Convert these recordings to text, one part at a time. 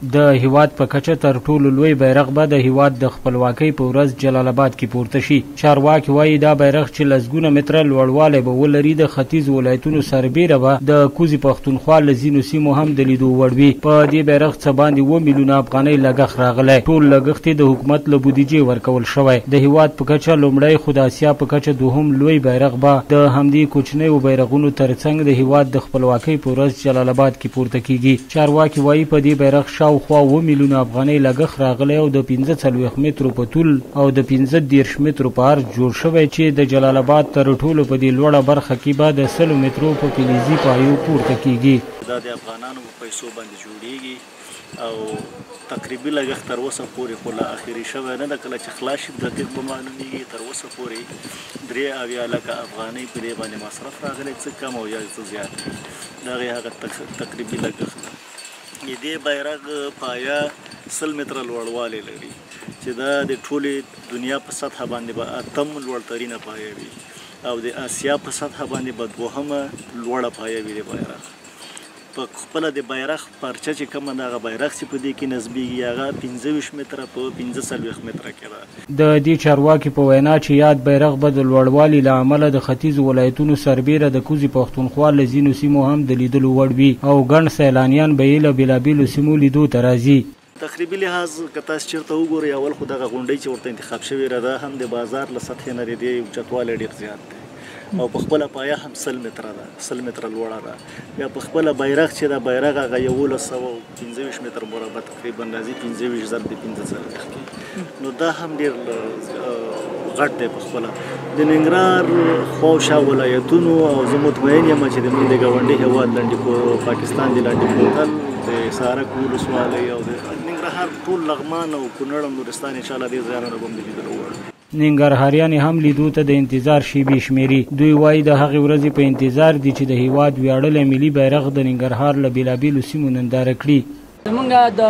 د هیواد په کچه تر ټولو لوی بیرغ به د هیواد د خپلواکۍ په ورځ جلال اباد کې پورته شي. چارواکي وايي، دا بیرغ چې لسګونه متره لوړوالی به ولري، د ختیځو ولایتونو سربېره به د کوزې پښتونخوا له ځینو سیمو هم د لیدو وړ وي. په دې بیرغ څه باندې 7 میلیونه افغانۍ لګښت راغلی، ټول لګښت یې د حکومت له بودیجې ورکول شوی. د هیواد په کچه لومړی خو د اسیا په کچه دوهم لوی بیرغ به د همدې کوچنیو بیرغونو ترڅنګ د هیواد د خپلواکۍ په ورځ جلال اباد کې پورته کیږي. چارواکي وايي، په دې بیرغ شاوخوا 7 میلیونه افغانۍ لګښت راغلی او د 45 مترو په طول او د 35 مترو په عرض جوړ شوی، چې د جلال اباد تر ټولو په دې لوړه برخه کې به د 100 مترو په فلزي پایو پورته کیږي. دا د افغانانو په پیسو باندې جوړیږي او تقریبي لګښت تر اوسه پورې خو لا اخري شوی نه ده، کله چې خلاص شي دقیق به معلومیږي. تر اوسه پورې 73 لکه افغانۍ په دې باندې مصرف راغلی، څه کم او یا څه زیات وي، د هغې هغه تقریبي لګښت ده. د دې بیرغ پایه 100 متره لوړوالی لري، چې دا د ټولې دنیا په سطحه باندې به اتم لوړترینه پایه وي او د اسیا په سطحه باندې به دوهمه لوړه پایه وي. د بیرغ په خپله د بیرغ پرچه چې کومه ده، هغه بیرغ چې په دې کې نصبیږي هغه 25 متره په 45 متره کې ده. د دې چارواکي په وینا چې یاد بیرغ به د لوړوالي له امله د ختیځو ولایتونو سربېره د کوزې پښتونخوا له ځینو سیمو هم د لیدلو وړ وي او ګڼ سیلانیان به یې له بېلابېلو سیمو لیدو ته راځي. تقریبي لحاظ که تاسو چېرته وګورئ، اول خو دغه غونډۍ چې ورته انتخاب شوې ده، دا هم د بازار له سطحې نه د دې اوچتوالی ډېر زیات دی او په خپله پایه هم 100 متره ده، 100 متره لوړه ده. بیا په خپله بیرغ چې دا بیرغ هغه 1125 متر مربع تقریبا راځي، 25 ضرب د 45 کې، نو دا هم ډېر غټ دی. په خپله د ننګرهار خواوشا ولایتونو او زه مطمئن یم چې د موږ د ګاونډي هېواد لنډې پاکستان د لنډې کوتل، د سارک ولسوالۍ او د ننګرهار ټول لغمان او کونړ او نورستان انشاءالله دې ځایونو به هم د لیدلو وړ وي. ننګرهاریان هم لیدو ته د انتظار شیبې شمیري. دوی وایي د هغې ورځې په انتظار دي چې د هیواد ویاړلی ملي بیرغ د ننګرهار له بېلابېلو سیمو ننداره کړي. زمونږ د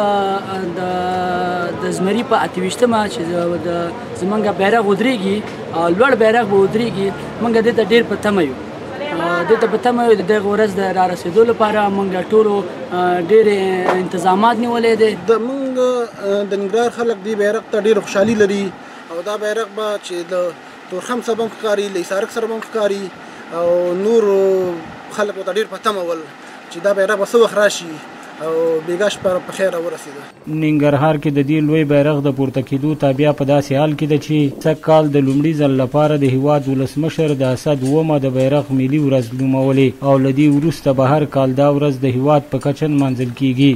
د زمري په 28مه چې زمونږ بیرغ ودرېږي، لوړ بیرغ به ودرېږي، مونږ دې ته ډېر په تمه یو، دې ته په تمه یو. د دغه ورځ د را رسېدو لپاره مونږ ټولو ډېر انتظامات نیولی دی. د مونږ د ننګرهار خلک دې بیرغ ته ډېر خوشحالي لري او دا بیرغ به چې د تورخم سره به هم ښکاري، له حصارک سره به هم ښکاري او نورو خلک ورته ډېر په تمه ول چې دا بیرغ به څه وخت راشي او بېګا شپه په خیر راورسېده. ننګرهار کې د دې لوی بیرغ د پورته کېدو تابیا په داسې حال کې ده چې سږ کال د لومړي ځل لپاره د هیواد ولسمشر د اسد 7مه د بیرغ ملي ورځ نومولې او له دې وروسته به هر کال دا ورځ د هیواد په کچه نمانځل کیږي.